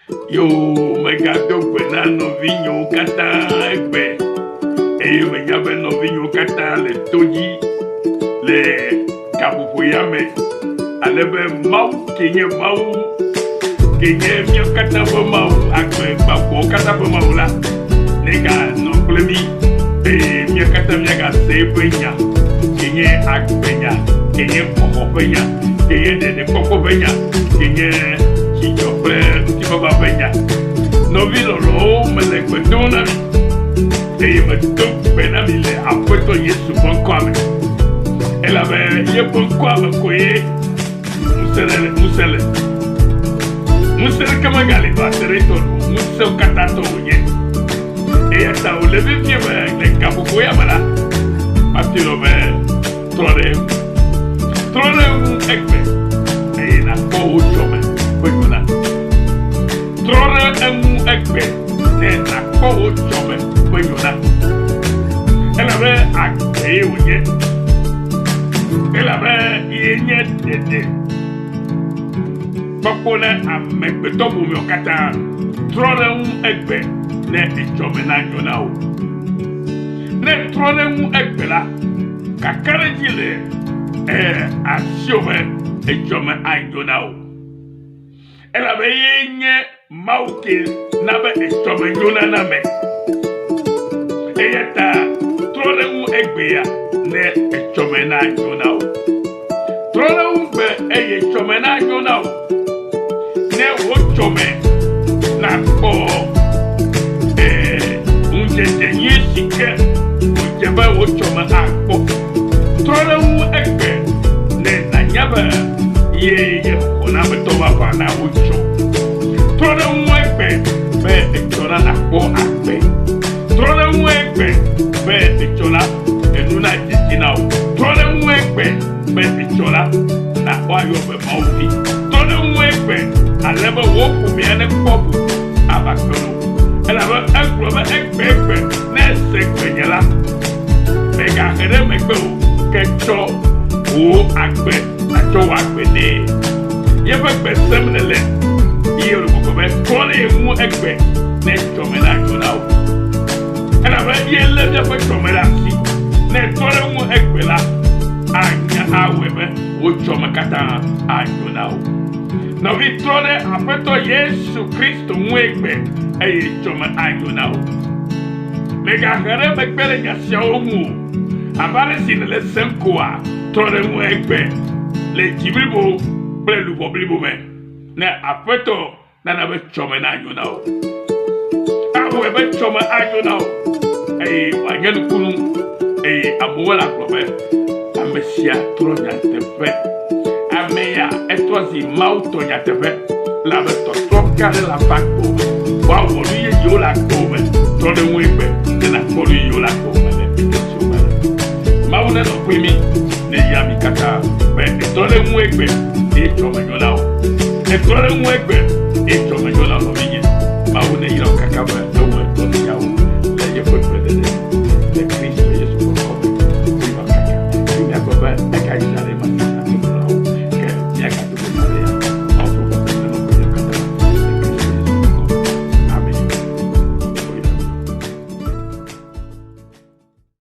Yoo, megado gbe na nɔvinyewo katã egbe eye menya be nɔvinyewo katã le to dzi le gaƒoƒo ya me ale be Mawu ke nye Mawu ke nye míawo katã ƒe Mawu, agbe gbagbewo katã ƒe Mawu la, neganɔ kple mí eye mía katã míagase eƒe nya ke nye agbenya, ke nye xɔxɔ ƒe nya, ke nye ɖeɖekpɔkpɔ ƒe nya, ke nye dzidzɔ kple ŋutifafa ƒe nya. Nɔvi lɔlɔ̃wo, mele gbe dom na mi eye medo gbe na mi le Aƒetɔ Yesu ƒe ŋkɔa me. Elabe yeƒe ŋkɔa me koe ŋusẽ le, ŋusẽ le. Ŋusẽ ɖeke megali va se ɖe etɔ nu o. Ŋusẽwo katã tɔ wònye. Eya ta wòle vevie be le gaƒoƒo ya me la, mate lɔ be trɔ ɖe eŋu. Trɔ ɖe eŋu egbe eye nàkpɔ wò dzɔme ƒe nyona. Trɔ ɖe eŋu egbe ne nàkpɔ wò dzɔme ƒe nyona. Elabe agbe ye wònye. Elabe ye nye ɖeɖe kpɔkpɔ na amegbetɔ ƒomewo katã. Trɔ ɖe eŋu egbe ne etsɔme nanyo na wò. Ne ètrɔ ɖe eŋu egbe la, kakaɖedzi le asiwò be etsɔme anyo na wò. Elabe ye nye Mawu ke na be etsɔme nyona na ame. Eya ta trɔ ɖe eŋu egbea ne etsɔme nanyo na wò. Trɔ ɖe eŋu gbe eye etsɔme nanyo na wò. Ne wò tsɔme nakpɔ ee, ŋudzedze nyui si ke wòdze be wò tsɔme akpɔ. Trɔ ɖe eŋu egbe ne nànya be ye nye xɔnametɔ vavã na wò tsɔ. Trɔ ɖe eŋu egbe be etsɔ la nàkpɔ agbe. Trɔ ɖe eŋu egbe be etsɔ la enu nadze dzi na wò. Trɔ ɖe eŋu egbe be etsɔ la nàkpɔ ayɔ be Mawu vi. Trɔ ɖe eŋu egbe ale be wò ƒomea nekpɔ vovo ava kpe ɖo. Elabe egblɔ be egbegbe ne èse gbenye la, mègahe ɖe megbe o, ke tsɔ wò agbe nàtsɔ wò agbe nɛ. Yeƒe gbe sem nèle eye wòle gbɔgblɔm be, Trɔ ɖe ye ŋu egbe ne tsɔme nanyo na wò. Elabe ye lé míaƒe tsɔme ɖe asi. Ne ètrɔ ɖe eŋu egbe la, anya awɔe be wò tsɔme katã anyo na wò. Nɔvi, trɔ ɖe Aƒetɔ Yesu Kristo ŋu egbe eye tsɔme anyo na wò. Mègahe ɖe megbe ɖe nya siawo ŋu o. Abe ale si nèle esem koa, trɔ ɖe eŋu egbe le dzi blibo kple luʋɔ blibo me, ne Aƒetɔ nana be tsɔme nanyo na wò. Awɔe be tsɔme anyo na wò eye wòanye nukunu eye amewo lagblɔ be, Ame sia trɔ nyateƒe. Ame ya etrɔ zi Mawu tɔ nyateƒe. Elabe tɔtrɔ gã aɖe lava gbɔwò me. Woawɔ nu yeyewo le agbewò me. Trɔ ɖe ŋu egbe ne nàkpɔ nu yeyewo le agbewò me le ŋkeke siwo me la. Mawu nenɔ kpli mí ne yra mí katã be ètrɔ ɖe ŋu egbe eye tsɔme nyo na wò. Ètrɔ ɖe ŋu egbe eye tsɔme nyo na nɔvinye. Mawu neyra wò kaka be ewɔe.